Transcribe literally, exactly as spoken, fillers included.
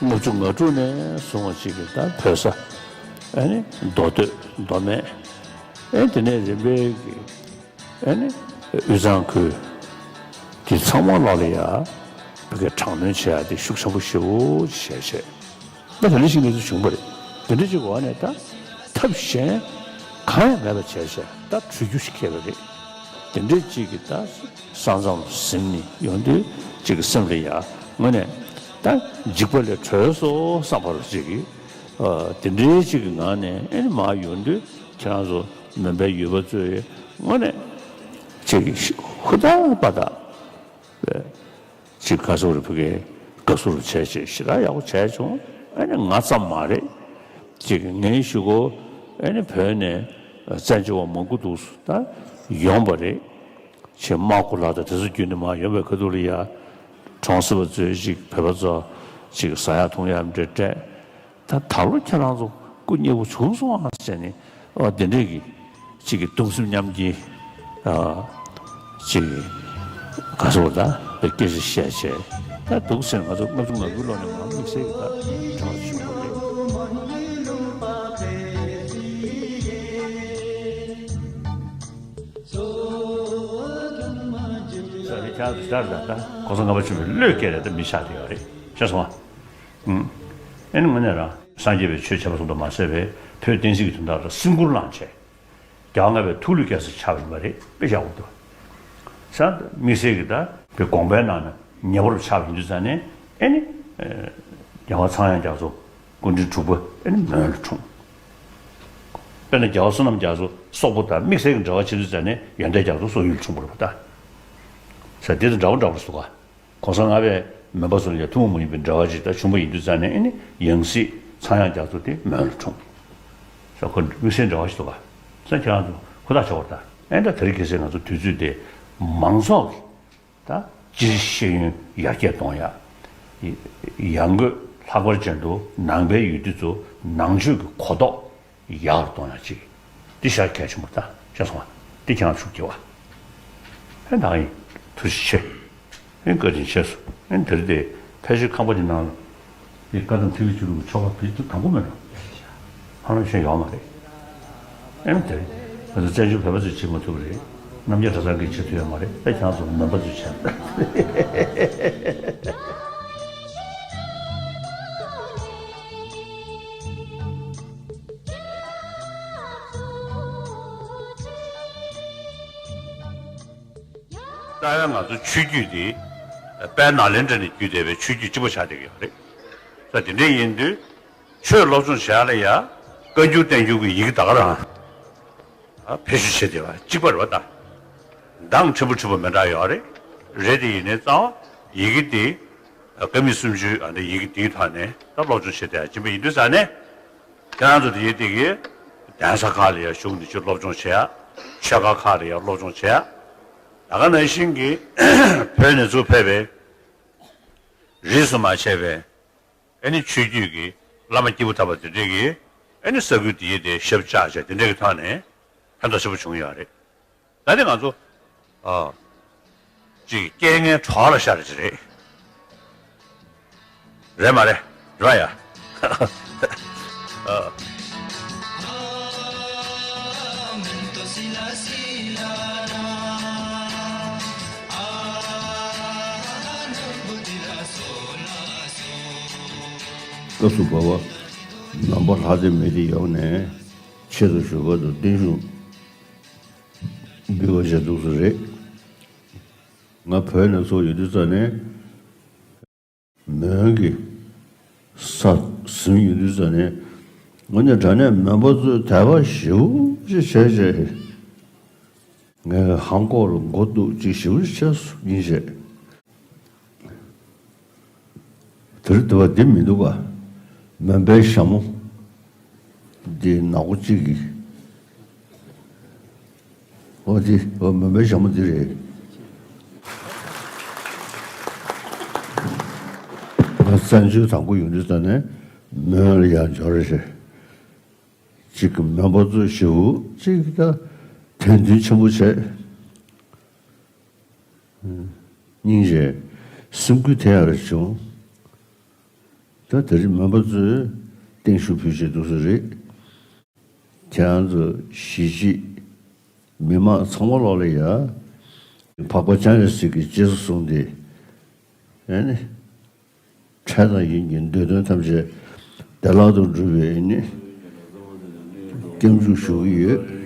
ལྔ་བཅུ་ང་དྲུག་ནས་བཟུང་བ་ཅིག་གིས་ད་བོད་ས་ཨ་ནི་མདོ་སྟོད་མདོ་སྨད་ཨེ་དེ་ནས་རིམ་པས་ཀྱི་ཨ་ནི་དབུས་གཙང་ཁུལ་དེ་ཚང་མ་ལོག་ལ་ཡ་བོད་སྐད་དྲག་གནོན་བྱེད་ཡ་དེ་ཤུགས་ཆེན་པོ་ཞེ་པོ་བྱས་བྱས། ད་དེ་འདྲ་ཞིག་གནས་ཚུལ་བྱུང་བ་རེད། དེ་འདྲ་ཅིག་འོག་ནས་ད་ཐབས་གཞན་གང་ཡང་མེད་པ་བྱས་བྱས་ད་བྲོས་རྒྱུ་ཞིག་འཁེལ་བ་རེད། དེ་འདྲ་ཅིག་གི་ད་ས་མཚམས་ཟིན་ནས་ཡོང་དུས་ཅིག་གི་སེམས་ལ་ཡ་དངོས་གནས་ད་འཇིགས་པ་ལས་གྲོལ་སོང་བསམ་པ་རུ་ཅིག་གི་དེ་འདྲའི་ཅིག་གི་ངང་ནས་ཨེ་ནི་མར་ཡོང་དུས་ཁྱེད་རང་ཚོ་མོན་པའི་ཡུལ་པ་ཚོས་དངོས་གནས་ཅིག་གི་ཧུར་ཐག་པ་དག་ཅིག་ག་ཟེར་རེད། ཕ་གིའི་དགའ་བསུ་རུ་བྱས་བྱས་ཞེ་དྲག་ཡག་པོ་བྱས་བྱུང་། ཨ་ནི་ང་ཙམ་མ་རེད། ཅིག་ངའི་གཞུག་གུ་ཨ་ནི་བོད་ནས་བཙན་བྱོལ་བ་མང་པོ་འདུག་ད་ཡོང་བ་རེད། ཅིག་དམག་སྐོར་ལ་དང་དེ་ཚོ་བརྒྱུད་ནས་མར་ཡོང་བའི་ཁ་ཐུག་ལ་ཡ་གྲོང་གསེབ་པ་ཚོས་ཅིག་བོད་པ་ཚོ་ཅིག་ཟ་ཡག་འཐུང་ཡག་འདྲ་སྤྲད། ད་ད་ལོ་ཁྱེད་རང་ཚོ་སྐུ་མཉེལ་པོ་བྱུང་སོང་ཨ་ཟེར་ནས་ཨོ་དེ་འདྲས་ཀྱི་གཅིག་གི་གདུང་སེམས་མཉམ་སྐྱེའི་ཨ་གཅིག་གི་ག་ཟེར་བ་ད་བའི་སྐད་ཆ་བཤད་བྱས་ད་འདུག་ཟེར་ནས་ང་ཚོ་ལྔ་བཅུ་ང་དགུའི་ལོ་ནས་མར་དམིགས་བསལ་གྱི་ད་དྲི་བ་ཞུ་དགོས་རེད། ས་ནི་ཁྱེད་རང་ཚོ་ཞར་ད་ད་གོང་ས་ལྔ་པ་ཆེན་པོའི་བློས་བཀལ་རེད་ད་མི་ཆགས་བསྡད་ཡོད་རེད་ཤེས་སོང་ཨ། ཨེ་ནི་དངོས་གནས་རང་སངས་རྒྱས་པའི་ཆོས་བྱས་པ་ཙམ་དུ་མ་ཟད་པའི་བོད་བསྟན་སྲིད་ཀྱི་དོན་དག་ལ་སེམས་ཁུར་བླངས་བྱས། རྒྱལ་བ་ལྔ་པའི་ཐུགས་ལུས་བསྐྱངས་ས་ཆགས་ཡིན་པ་རེད་དཔེ་ཡག་པོ་འདུག་ས་དམིགས་བསལ་གྱི་ད་བོད་དགོངས་པའི་ནང་ན་ཉེ་བར་ཆགས་ཡིན་དུས་ཙང་ནས་ཨེ་ནི་རྒྱལ་བ་ཚངས་དབྱངས་རྒྱ་མཚོ་སྐུ་ཕྲེང་དྲུག་པ་ཨེ་ནི་མོན་ལ་འཁྲུངས། དཔེར་ན་རྒྱལ་བ་བསོད་ནམས་རྒྱ་མཚོ་སོག་པོ་དང་དམིགས་བསལ་གྱི་འབྲེལ་བ་བྱེད་དུས་ཙང་ནས་ཡོན་ཏན་རྒྱ་མཚོ་སོག་ཡུལ་ལ་འཁྲུངས་པ་རེད་པ་ད། ས་དེ་དང་འདྲ་བོ་འདྲ་བོ་རེད་འདུག་ག་གོང་ས་ལྔ་པས་མོན་པ་ཚོ་ལ་ཡང་ཐུན་མོང་མ་ཡིན་པའི་འབྲེལ་བ་ཅིག་དང་བྱུང་བ་ཡིན་དུས་ཙང་ནས་ཨེ་ནི་ཡང་སྲིད་ཚངས་དབྱངས་རྒྱ་མཚོ་དེ་མོན་ལ་འཁྲུངས། ས་ཁོ་དམིགས་བསལ་འབྲེལ་བ་ཞིག་འདུག་ག་ས་ཁྱེད་རང་ཚོ་ཧུར་ཐག་བྱེད་དགོས་རེད་ད། ཨེ་ད་དེ་རིང་ཁ་སང་ང་ཚོ་དུས་ཚོད་དེ་མང་ཚོགས་ཀྱི་ད་སྤྱིར་ཤེས་ཡོན་ཡར་རྒྱས་གཏོང་ཡག་ཡང་སྒོས་ལྷག་པར་ཅན་དུ་ནང་པའི་ཡུལ་དུས་ཚོ་ནང་ཆོས་ཀྱི་གོ་རྟོགས་ཡག་རུ་གཏོང་ཡག་ཅིག་འདི་ཤར་གལ་ཆེན་པོ་ད་ཤར་སོང་བ་འདི་ཁྱེད་རང་ཤུགས་རྒྱབ་བ། ཨེ་ད་ཡིན་ཐུགས་རྗེ་ཆེ། ཨེ་བཀའ་དྲིན་ཆེ་སོང་། ཨེ་འདིར་དེ་ཕལ་ཆེར་ཁང་པ་འདི་ནང་ལ་ཡི་བཀའ་གདམས་ཐིག་ལེ་བཅུ་དྲུག་གི་ཆོ་ག་བི་དུ་དང་པོ་མེད་འགྲོ། ཧ་ལམ་ཤེས་ཡོད་མ་རེད། ཨེམ་དེ། ང་ཚོ་བཙན་བྱོལ་བོད་པ་ཚོས་བྱེད་མ་ཐུབ་པ་རེད། རྣམ་རྒྱལ་གྲྭ་ཚང་གིས་བྱེད་ཐུབ་ཡོད་མ་རེད། ད་ཁྱེད་ཚོ་མོན་པ་ཚོས་བྱས། རྩ་བའི་ང་ཚོ་ཆོས་བརྒྱུད་འདི་དཔལ་ནཱ་ལེནྡྲ་ནས་བརྒྱུད་བསྡད་པའི་ཆོས་བརྒྱུད་གཅིག་པ་ཆགས་བསྡད་ཀྱི་ཡོད་རེད། ས་དེ་འདྲ་ཡིན་དུས། ཆོས་སློབ་སྦྱོང་བྱེད་ཡག་ལ་ཡ། བཀའ་འགྱུར་བསྟན་འགྱུར་གྱི་ཡི་གེ་ད་ག་རང་། ཨ་བེད་སྤྱོད་བྱེད་བདེ་བ་གཅིག་པ་རེད་བ་ད། གདངས་ཕྲན་བུ་ཕྲན་བུ་མི་འདྲ་ཡོད་རེད། རེད་དེ་ཡིན་ནའི་རྩ་བ་ཡི་གེ་དེ། ཀ་མད་སུམ་ཅུའི་ཨ་ནི་ཡི་གེ་དེའི་ཐོག་ནས་ད་སློབ་སྦྱོང་བྱེད་བདེ་བ་གཅིག་པ་ཡིན་དུས་ཙང་ནས། ཁྱེད་རང་ཚོ་དེ་ཡི་དེ་གི། གདན་ས་ཁག་ལ་ཡ་བཞུགས་ནས་ཅིག་སློབ་སྦྱོང་བྱེད་ཡག་ཆོས་ཁང་ཁག་ལ་ཡ་སློབ་སྦྱོང་བྱེད་ཡག་ད་ག་ནང་བཞིན་གྱི། བོད་ནས་ཚུར་ཕེབས་པའི། རིས་སུ་མ་ཆད་པའི། ཨེ་ནི་ཆོས་བརྒྱུད་ཀྱི་བླ་མ་སྐྱེས་བུ་དམ་པ་དེ་འདྲས་ཀྱིས་ཨེ་ནི་ས་ཁུལ་དེའི་དེ་ཞབས་བཅགས་བྱས་དེ་འདྲས་ཀྱི་ཐོག་ནས་ཕན་ཐོགས་ཆེན་པོ་བྱུང་ཡོད་རེད། ད་ནི་ང་ཚོ་ཨ་ཅིག་རྐྱེན་ངན་གྲོགས་ལ་ཤར་ཅིག་རེད། རེད་མ་རེད་ར་ཡ། ཨ། སྐབས་སུ་བབ་པ། ནང་པ་ལྷ་སྡེ་མི་སྡེ་ཡོངས་ནས་ཆེད་དུ་ཞུ་བ་དང་བརྟན་བཞུགས་འབུལ་བ་བྱས་འདུག་ས་རེད། ང་བོད་ནས་ཚུར་ཡོང་དུས་ཙམ་ནས་མོན་གྱི་ས་ཟིན་ཡོང་དུས་ཙམ་ནས་དངོས་གནས་དྲང་གནས་མོན་པ་ཚོས་དད་པ་ཞེ་པོ་ཅིག་བྱས་བྱས་ངས་ཧང་ཀོག་ལ་མགོ་གཏུགས་ཅིག་ཞེ་པོ་ཅིག་བྱས་སོང་ཡིན་བྱས། དེར་དུ་བ་འདི་མི་འདུག་ག་མོན་པའི་ཞྭ་མོ། དེ་ནག་པོ་གཅིག་གིས། ཨོ་དེ་ཨོ་མོན་པའི་ཞྭ་མོ་དེ་རེད། ང་བཙན་བྱོལ་དང་པོ་ཡོང་དུས་ད་ནས་མོན་ལ་ཡར་འབྱོར་རེད་ཤག་གཅིག་གི་མོན་པ་ཚོ་ཞེ་པོ་གཅིག་ད་དད་འདུན་ཆེན་པོ་བྱས། སྙིང་རྗེ། སེམས་འགུལ་ཐེབས་ཡག་རེ་བྱུང་། ད་དེ་རིང་མོན་པ་ཚོས་བརྟན་བཞུགས་ཕུལ་བྱས་འདུག་ས་རེད། ཁྱེད་རང་ཚོ་གཞིས་བྱེས་མི་མང་ཚང་མ་ལོག་ལ་ཡ། འཕགས་པ་སྤྱན་རས་གཟིགས་ཀྱི་རྗེས་སུ་བཟུང་སྟེ། ཨེ་ནི། འཕྲལ་དང་ཡུན་གྱི་འདོད་དོན་ཐམས་ཅད་བདེ་བླག་ཏུ་འགྲུབ་པའི་ནི་སྐྱབས་འཇུག་ཞུ་གི་ཡོད།